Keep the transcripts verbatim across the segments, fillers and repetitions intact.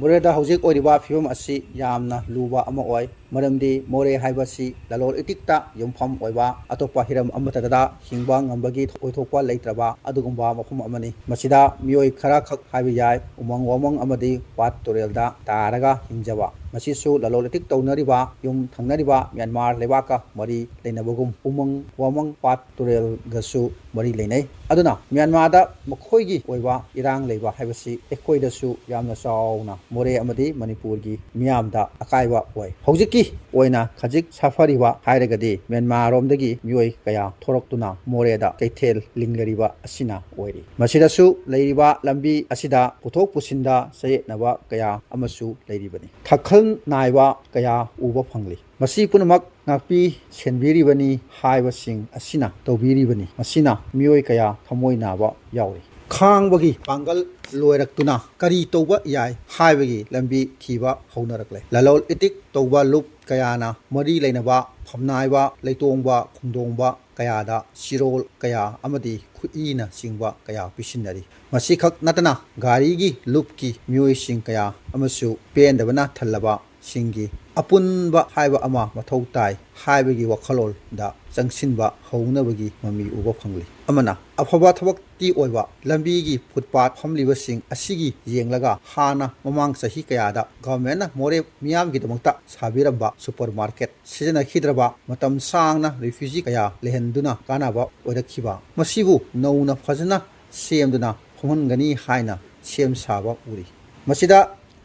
ꯃꯣꯔꯦꯗ ꯍꯧꯖꯤꯛ ꯑꯣꯏꯔꯤꯕ ꯐꯤꯕꯝ ꯑꯁꯤ ꯌꯥꯝꯅ ꯂꯨꯕ ꯑꯃ ꯑꯣꯏ, ꯃꯔꯝꯗꯤ ꯃꯣꯔꯦ ꯍꯥꯏꯕꯁꯤ ꯂꯂꯣꯟ ꯏꯇꯤꯛꯇ ꯌꯨꯝꯐꯝ ꯑꯣꯏꯕ, ꯑꯇꯣꯞꯄ ꯍꯤꯔꯝ ꯑꯃꯠꯇꯗ ꯍꯤꯡꯕ ꯉꯝꯕꯒꯤ ꯑꯣꯏꯊꯣꯛꯄ ꯂꯩꯇ꯭ꯔꯕ ꯑꯗꯨꯒꯨꯝꯕ ꯃꯐꯝ ꯑꯃꯅꯤ꯫ ꯃꯁꯤꯗ ꯃꯤꯑꯣꯏ ꯈꯔꯈꯛ ꯍꯥꯏꯕ ꯌꯥꯏ, ꯎꯃꯪ ꯋꯥꯃꯪ ꯑꯃꯗꯤ ꯄꯥꯠ ꯇꯨꯔꯦꯜꯗ ꯇꯥꯔꯒ ꯍꯤꯡꯖꯕ꯫ ꯃꯁꯤꯁꯨ ꯂꯂꯣꯟ ꯏꯇꯤꯛ ꯇꯧꯅꯔꯤꯕ, ꯌꯨꯝ ꯊꯪꯅꯔꯤꯕ ꯃ꯭ꯌꯥꯟꯃꯥꯔ ꯂꯩꯕꯥꯛꯀ ꯃꯔꯤ ꯂꯩꯅꯕꯒꯨꯝ, ꯎꯃꯪ ꯋꯥꯃꯪ ꯄꯥꯠ ꯇꯨꯔꯦꯜꯒꯁꯨ ꯃꯔꯤ ꯂꯩꯅꯩ꯫ ꯑꯗꯨꯅ ꯃ꯭ꯌꯥꯟꯃꯥꯔꯗ ꯃꯈꯣꯏꯒꯤ ꯑꯣꯏꯕ ꯏꯔꯥꯡ ꯂꯩꯕ ꯍꯥꯏꯕꯁꯤ ꯑꯩꯈꯣꯏꯗꯁꯨ ꯌꯥꯝꯅ ꯆꯥꯎꯅ ꯃꯣꯔꯦ ꯑꯃꯗꯤ ꯃꯅꯤꯄꯨꯔꯒꯤ ꯃꯤꯌꯥꯝꯗ ꯑꯀꯥꯏꯕ ꯑꯣꯏ꯫ ꯍꯧꯖꯤꯛꯀꯤ ꯑꯣꯏꯅ ꯈꯖꯤꯛ ꯁꯥꯐꯔꯤꯕ ꯍꯥꯏꯔꯒꯗꯤ ꯃ꯭ꯌꯥꯟꯃꯥꯔꯔꯣꯝꯗꯒꯤ ꯃꯤꯑꯣꯏ ꯀꯌꯥ ꯊꯣꯔꯛꯇꯨꯅ ꯃꯣꯔꯦꯗ ꯀꯩꯊꯦꯜ ꯂꯤꯡꯂꯔꯤꯕ ꯑꯁꯤꯅ ꯑꯣꯏꯔꯤ꯫ ꯃꯁꯤꯗꯁꯨ ꯂꯩꯔꯤꯕ ꯂꯝꯕꯤ ꯑꯁꯤꯗ ꯄꯨꯊꯣꯛ ꯄꯨꯁꯤꯟꯗ ꯆꯌꯦꯠꯅꯕ ꯀꯌꯥ ꯑꯃꯁꯨ ꯂꯩꯔꯤꯕꯅꯤ꯫ ꯊꯛꯈꯜ ꯅꯥꯏꯕ ꯀꯌꯥ ꯎꯕ ꯐꯪꯂꯤ꯫ ꯃꯁꯤ ꯄꯨꯝꯅꯃꯛ ꯉꯥꯛꯄꯤ ꯁꯦꯟꯕꯤꯔꯤꯕꯅꯤ ꯍꯥꯏꯕꯁꯤꯡ ꯑꯁꯤꯅ ꯇꯧꯕꯤꯔꯤꯕꯅꯤ꯫ ꯃꯁꯤꯅ ꯃꯤꯑꯣꯏ ꯀꯌꯥ ꯊꯃꯣꯏ ꯅꯥꯕ ꯌꯥꯎꯔꯤ꯫ ꯈꯥꯡꯕꯒꯤ ꯄꯥꯡꯒꯜ ꯂꯣꯏꯔꯛꯇꯨꯅ ꯀꯔꯤ ꯇꯧꯕ ꯌꯥꯏ ꯍꯥꯏꯕꯒꯤ ꯂꯝꯕꯤ ꯊꯤꯕ ꯍꯧꯅꯔꯛꯂꯦ꯫ ꯂꯂꯣꯟ ꯏꯇꯤꯛ ꯇꯧꯕ ꯂꯨꯞ ꯀꯌꯥꯅ ꯃꯔꯤ ꯂꯩꯅꯕ ꯐꯝꯅꯥꯏꯕ, ꯂꯩꯇꯣꯡꯕ, ꯈꯣꯡꯗꯣꯡꯕ ꯀꯌꯥꯗ ꯁꯤꯔꯣꯜ ꯀꯌꯥ ꯑꯃꯗꯤ ꯈꯨꯠꯏꯅꯆꯤꯡꯕ ꯀꯌꯥ ꯄꯤꯁꯤꯟꯅꯔꯤ꯫ ꯃꯁꯤꯈꯛ ꯅꯠꯇꯅ ꯒꯥꯔꯤꯒꯤ ꯂꯨꯞꯀꯤ ꯃꯤꯑꯣꯏꯁꯤꯡ ꯀꯌꯥ ꯑꯃꯁꯨ ꯄꯦꯟꯗꯕꯅ ꯊꯜꯂꯕ ꯁꯤꯡꯒꯤ ꯑꯄꯨꯟꯕ ꯍꯥꯏꯕ ꯑꯃ ꯃꯊꯧ ꯇꯥꯏ ꯍꯥꯏꯕꯒꯤ ꯋꯥꯈꯜꯂꯣꯟꯗ ꯆꯪꯁꯤꯟꯕ ꯍꯧꯅꯕꯒꯤ ꯃꯃꯤ ꯎꯕ ꯐꯪꯂꯤ꯫ ꯑꯃꯅ ꯑꯐꯕ ꯊꯕꯛꯇꯤ ꯑꯣꯏꯕ ꯂꯝꯕꯤꯒꯤ ꯐꯨꯠꯄꯥꯠ ꯐꯝꯂꯤꯕꯁꯤꯡ ꯑꯁꯤꯒꯤ ꯌꯦꯡꯂꯒ ꯍꯥꯟꯅ ꯃꯃꯥꯡ ꯆꯍꯤ ꯀꯌꯥꯗ ꯒꯚꯔꯟꯃꯦꯟꯠꯅ ꯃꯣꯔꯦ ꯃꯤꯌꯥꯝꯒꯤꯗꯃꯛꯇ ꯁꯥꯕꯤꯔꯝꯕ ꯁꯨꯄꯔ ꯃꯥꯔꯀꯦꯠ ꯁꯤꯖꯤꯟꯅꯈꯤꯗ꯭ꯔꯕ ꯃꯇꯝ ꯁꯥꯡꯅ ꯔꯤꯐ꯭ꯌꯨꯖꯤ ꯀꯌꯥ ꯂꯩꯍꯟꯗꯨꯅ ꯀꯥꯟꯅꯕ ꯑꯣꯏꯔꯛꯈꯤꯕ ꯃꯁꯤꯕꯨ ꯅꯧꯅ ꯐꯖꯅ ꯁꯦꯝꯗꯨꯅ ꯐꯝꯍꯟꯒꯅꯤ ꯍꯥꯏꯅ ꯁꯦꯝ ꯁꯥꯕ ꯎꯔꯤ꯫ ꯃꯁꯤꯗ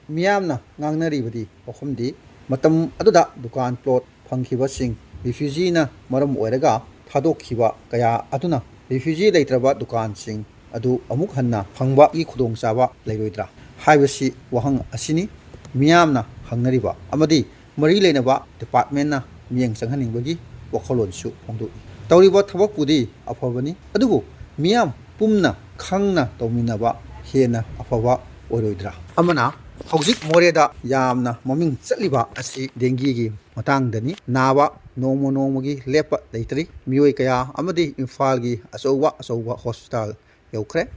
ꯃꯤꯌꯥꯝꯅ ꯉꯥꯡꯅꯔꯤꯕꯗꯤ ꯋꯥꯐꯝꯗꯤ ꯃꯇꯝ ꯑꯗꯨꯗ ꯗꯨꯀꯥꯟ ꯄ꯭ꯂꯣꯠ ꯐꯪꯈꯤꯕꯁꯤꯡ ꯔꯤꯐ꯭ꯌꯨꯖꯤꯅ ꯃꯔꯝ ꯑꯣꯏꯔꯒ ꯊꯥꯗꯣꯛꯈꯤꯕ ꯀꯌꯥ ꯑꯗꯨꯅ ꯔꯤꯐ꯭ꯌꯨꯖꯤ ꯂꯩꯇ꯭ꯔꯕ ꯗꯨꯀꯥꯟꯁꯤꯡ ꯑꯗꯨ ꯑꯃꯨꯛ ꯍꯟꯅ ꯐꯪꯕꯒꯤ ꯈꯨꯗꯣꯡꯆꯥꯕ ꯂꯩꯔꯣꯏꯗ꯭ꯔꯥ ꯍꯥꯏꯕꯁꯤ ꯋꯥꯍꯪ ꯑꯁꯤꯅꯤ꯫ ꯃꯤꯌꯥꯝꯅ ꯍꯪꯅꯔꯤꯕ ꯑꯃꯗꯤ ꯃꯔꯤ ꯂꯩꯅꯕ ꯗꯤꯄꯥꯔꯠꯃꯦꯟꯠꯅ ꯃꯤꯠꯌꯦꯡ ꯆꯪꯍꯟꯅꯤꯡꯕꯒꯤ ꯋꯥꯈꯜꯂꯣꯟꯁꯨ ꯐꯣꯡꯗꯣꯛꯏ꯫ ꯇꯧꯔꯤꯕ ꯊꯕꯛꯄꯨꯗꯤ ꯑꯐꯕꯅꯤ, ꯑꯗꯨꯕꯨ ꯃꯤꯌꯥꯝ ꯄꯨꯝꯅ ꯈꯪꯅ ꯇꯧꯃꯤꯟꯅꯕ ꯍꯦꯟꯅ ꯑꯐꯕ ꯑꯣꯏꯔꯣꯏꯗ꯭ꯔꯥ? ꯑꯃꯅ, ꯍꯧꯖꯤꯛ ꯃꯣꯔꯦꯗ ꯌꯥꯝꯅ ꯃꯃꯤꯡ ꯆꯠꯂꯤꯕ ꯑꯁꯤ ꯗꯦꯡꯒꯤꯒꯤ ꯃꯇꯥꯡꯗꯅꯤ꯫ ꯅꯥꯕ ꯅꯣꯡꯃ ꯅꯣꯡꯃꯒꯤ ꯂꯦꯞꯄ ꯂꯩꯇ꯭ꯔꯤ꯫ ꯃꯤꯑꯣꯏ ꯀꯌꯥ ꯑꯃꯗꯤ ꯏꯝꯐꯥꯜꯒꯤ ꯑꯆꯧꯕ ꯑꯆꯧꯕ ꯍꯣꯁꯄꯤꯇꯥꯜ ꯌꯧꯈ꯭ꯔꯦ꯫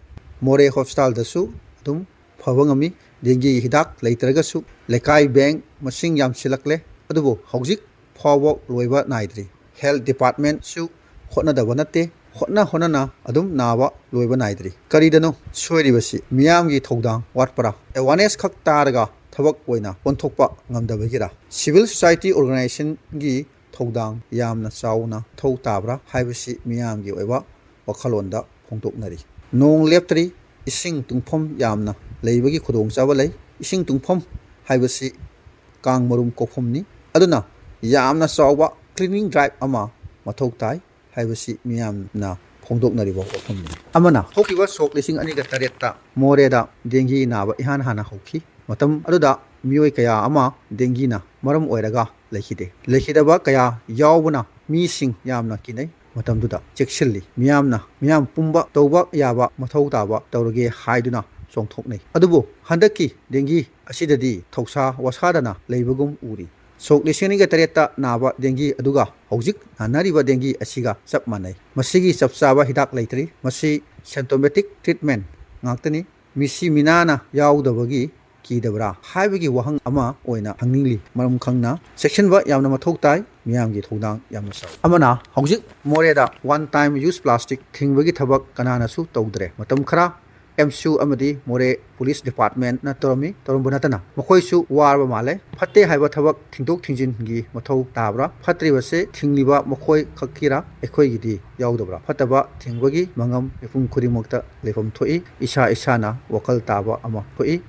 ꯃꯣꯔꯦ ꯍꯣꯁꯄꯤꯇꯥꯜꯗꯁꯨ ꯑꯗꯨꯝ ꯐꯕ ꯉꯝꯃꯤ꯫ ꯗꯦꯡꯒꯤꯒꯤ ꯍꯤꯗꯥꯛ ꯂꯩꯇ꯭ꯔꯒꯁꯨ ꯂꯩꯀꯥꯏ ꯕꯦꯡꯛ ꯃꯁꯤꯡ ꯌꯥꯝꯁꯤꯜꯂꯛꯂꯦ, ꯑꯗꯨꯕꯨ ꯍꯧꯖꯤꯛ ꯐꯥꯎꯕ ꯂꯣꯏꯕ ꯅꯥꯏꯗ꯭ꯔꯤ꯫ Health Departmentꯁꯨ ꯍꯣꯠꯅꯗꯕ ꯅꯠꯇꯦ, ꯍꯣꯠꯅ ꯍꯣꯠꯅꯅ ꯑꯗꯨꯝ ꯅꯥꯕ ꯂꯣꯏꯕ ꯅꯥꯏꯗ꯭ꯔꯤ꯫ ꯀꯔꯤꯗꯅꯣ ꯁꯣꯏꯔꯤꯕꯁꯤ? ꯃꯤꯌꯥꯝꯒꯤ ꯊꯧꯗꯥꯡ ꯋꯥꯠꯄꯔꯥ? Awareness ꯈꯛ ꯇꯥꯔꯒ ꯊꯕꯛ ꯑꯣꯏꯅ ꯑꯣꯟꯊꯣꯛꯄ ꯉꯝꯗꯕꯒꯤꯔꯥ? Civil society organizationꯒꯤ ꯊꯧꯗꯥꯡ ꯌꯥꯝꯅ ꯆꯥꯎꯅ ꯃꯊꯧ ꯇꯥꯕ꯭ꯔꯥ ꯍꯥꯏꯕꯁꯤ ꯃꯤꯌꯥꯝꯒꯤ ꯑꯣꯏꯕ ꯋꯥꯈꯜꯂꯣꯟꯗ ꯐꯣꯡꯗꯣꯛꯅꯔꯤ꯫ ꯅꯣꯡ ꯂꯦꯞꯇ꯭ꯔꯤ, ꯏꯁꯤꯡ ꯇꯨꯡꯐꯝ ꯌꯥꯝꯅ ꯂꯩꯕꯒꯤ ꯈꯨꯗꯣꯡꯆꯥꯕ ꯂꯩ꯫ ꯏꯁꯤꯡ ꯇꯨꯡꯐꯝ ꯍꯥꯏꯕꯁꯤ ꯀꯥꯡ ꯃꯔꯨꯝ ꯀꯣꯛꯐꯝꯅꯤ꯫ ꯑꯗꯨꯅ ꯌꯥꯝꯅ ꯆꯥꯎꯕ cleaning drive ꯑꯃ ꯃꯊꯧ ꯇꯥꯏ ꯍꯥꯏꯕꯁꯤ ꯃꯤꯌꯥꯝꯅ ꯐꯣꯡꯗꯣꯛꯅꯔꯤꯕ ꯋꯥꯐꯝꯅꯤ꯫ ꯑꯃꯅ, ꯍꯧꯈꯤꯕ ꯁꯣꯛ ꯂꯤꯁꯤꯡ ꯑꯅꯤꯒ ꯇꯔꯦꯠꯇ ꯃꯣꯔꯦꯗ ꯗꯦꯡꯒꯤ ꯅꯥꯕ ꯏꯍꯥꯟ ꯍꯥꯟꯅ ꯍꯧꯈꯤ꯫ ꯃꯇꯝ ꯑꯗꯨꯗ ꯃꯤꯑꯣꯏ ꯀꯌꯥ ꯑꯃ ꯗꯦꯡꯒꯤꯅ ꯃꯔꯝ ꯑꯣꯏꯔꯒ ꯂꯩꯈꯤꯗꯦ꯫ ꯂꯩꯈꯤꯗꯕ ꯀꯌꯥ ꯌꯥꯎꯕꯅ ꯃꯤꯁꯤꯡ ꯌꯥꯝꯅ ꯀꯤꯅꯩ꯫ ꯃꯇꯝꯗꯨꯗ ꯆꯦꯛꯁꯤꯜꯂꯤ꯫ ꯃꯤꯌꯥꯝꯅ, ꯃꯤꯌꯥꯝ ꯄꯨꯝꯕ ꯇꯧꯕ ꯌꯥꯕ ꯃꯊꯧ ꯇꯥꯕ ꯇꯧꯔꯒꯦ ꯍꯥꯏꯗꯨꯅ ꯆꯣꯡꯊꯣꯛꯅꯩ꯫ ꯑꯗꯨꯕꯨ ꯍꯟꯗꯛꯀꯤ ꯗꯦꯡꯒꯤ ꯑꯁꯤꯗꯗꯤ ꯊꯧꯁꯥ ꯋꯥꯁꯥꯗꯅ ꯂꯩꯕꯒꯨꯝ ꯎꯔꯤ꯫ ꯁꯣꯛ ꯂꯤꯁꯤꯡ ꯑꯅꯤꯒ ꯇꯔꯦꯠꯇ ꯅꯥꯕ ꯗꯦꯡꯒꯤ ꯑꯗꯨꯒ ꯍꯧꯖꯤꯛ ꯅꯥꯅꯔꯤꯕ ꯗꯦꯡꯒꯤ ꯑꯁꯤꯒ ꯆꯞ ꯃꯥꯟꯅꯩ꯫ ꯃꯁꯤꯒꯤ ꯆꯞ ꯆꯥꯕ ꯍꯤꯗꯥꯛ ꯂꯩꯇ꯭ꯔꯤ꯫ ꯃꯁꯤ symptomatic treatment ꯉꯥꯛꯇꯅꯤ꯫ ꯃꯤꯁꯤ ꯃꯤꯅꯥꯅ ꯌꯥꯎꯗꯕꯒꯤ ꯀꯤꯗꯕ꯭ꯔꯥ ꯍꯥꯏꯕꯒꯤ ꯋꯥꯍꯪ ꯑꯃ ꯑꯣꯏꯅ ꯍꯪꯅꯤꯡꯂꯤ꯫ ꯃꯔꯝ ꯈꯪꯅ ꯆꯦꯛꯁꯤꯟꯕ ꯌꯥꯝꯅ ꯃꯊꯧ ꯇꯥꯏ꯫ ꯃꯤꯌꯥꯝꯒꯤ ꯊꯧꯗꯥꯡ ꯌꯥꯝꯅ ꯆꯥꯎꯏ꯫ ꯑꯃꯅ, ꯍꯧꯖꯤꯛ ꯃꯣꯔꯦꯗ one time use plastic ꯊꯤꯡꯕꯒꯤ ꯊꯕꯛ ꯀꯅꯥꯅꯁꯨ ꯇꯧꯗ꯭ꯔꯦ꯫ ꯃꯇꯝ ꯈꯔ ꯑꯦꯝꯁꯨ ꯑꯃꯗꯤ ꯃꯣꯔꯦ ꯄꯨꯂꯤꯁ ꯗꯤꯄꯥꯔꯠꯃꯦꯟꯅ ꯇꯧꯔꯝꯃꯤ, ꯇꯧꯔꯝꯕ ꯅꯠꯇꯅ ꯃꯈꯣꯏꯁꯨ ꯋꯥꯔꯕ ꯃꯥꯜꯂꯦ꯫ ꯐꯠꯇꯦ ꯍꯥꯏꯕ ꯊꯕꯛ ꯊꯤꯡꯗꯣꯛ ꯊꯤꯡꯖꯤꯟꯒꯤ ꯃꯊꯧ ꯇꯥꯕ꯭ꯔꯥ? ꯐꯠꯇ꯭ꯔꯤꯕꯁꯦ ꯊꯤꯡꯂꯤꯕ ꯃꯈꯣꯏ ꯈꯛꯀꯤꯔꯥ, ꯑꯩꯈꯣꯏꯒꯤꯗꯤ ꯌꯥꯎꯗꯕ꯭ꯔꯥ? ꯐꯠꯇꯕ ꯊꯤꯡꯕꯒꯤ ꯃꯉꯝ ꯃꯤꯄꯨꯝ ꯈꯨꯗꯤꯡꯃꯛꯇ ꯂꯩꯐꯝ ꯊꯣꯛꯏ꯫ ꯏꯁꯥ ꯏꯁꯥꯅ ꯋꯥꯈꯜ ꯇꯥꯕ ꯑꯃ ꯊꯣꯛꯏ꯫